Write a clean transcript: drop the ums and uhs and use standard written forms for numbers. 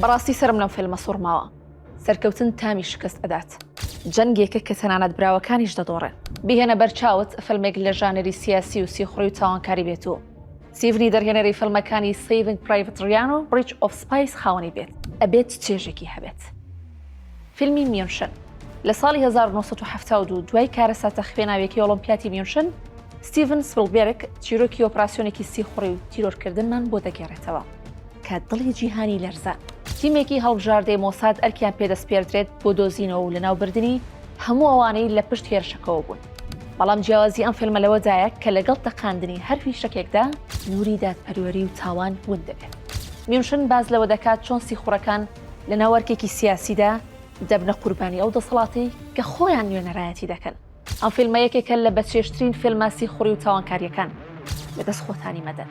بەڕاستی سەرم لەم فیلمە سوڕماوە. سەرکەوتن تامی شکست ئەدات. جەنگێکە کە تەنانەت براوەکانیش دەدۆڕێن. بیهێنە بەرچاوت فیلمێک لە ژانەری سیاسی و سیخوڕی و تاوانکاری بێت و ستیڤنی دەرهێنەری فیلمەکانی Saving Private Ryan و Bridge of Spies خاوەنی بێت، ئەبێت چێژێکی هەبێت. فیلمی میونشن لە ساڵی 1972 دوای کارەساتە خوێناویەکەی ئۆڵۆمپیاتی میونشن، ستیڤن سپیڵبێرگ چیرۆکی ئۆپراسیۆنێکی سیخوڕی و تیرۆرکردنمان بۆ دەگێڕێتەوە کە دڵی جیهانی لەرزان. تیمێکی هەڵبژاردەی مۆساد ئەرکیان پێدەسپێردرێت بۆ دۆزینەوە و لەناوبردنی هەموو ئەوانەی لە پشت هێرشەکەوە بوون. بەڵام جیاوازی ئەم فیلمە لەوەدایە کە لەگەڵ تەقاندنی هەر فیشەکێکدا سنووری دادپەروەری و تاوان ون دەبێت. میونشن باس لەوە دەکات چۆن سیخوڕەکان لەناو ئەرکێکی سیاسیدا دەبنە قوربانی ئەو دەسەڵاتەی کە خۆیان نوێنەرایەتی دەکەن. ئەم فیلمە یەکێکە لە بەچێژترین فیلمە سیخوڕی و تاوانکارییەکان. لەدەست خۆتانی مەدەن.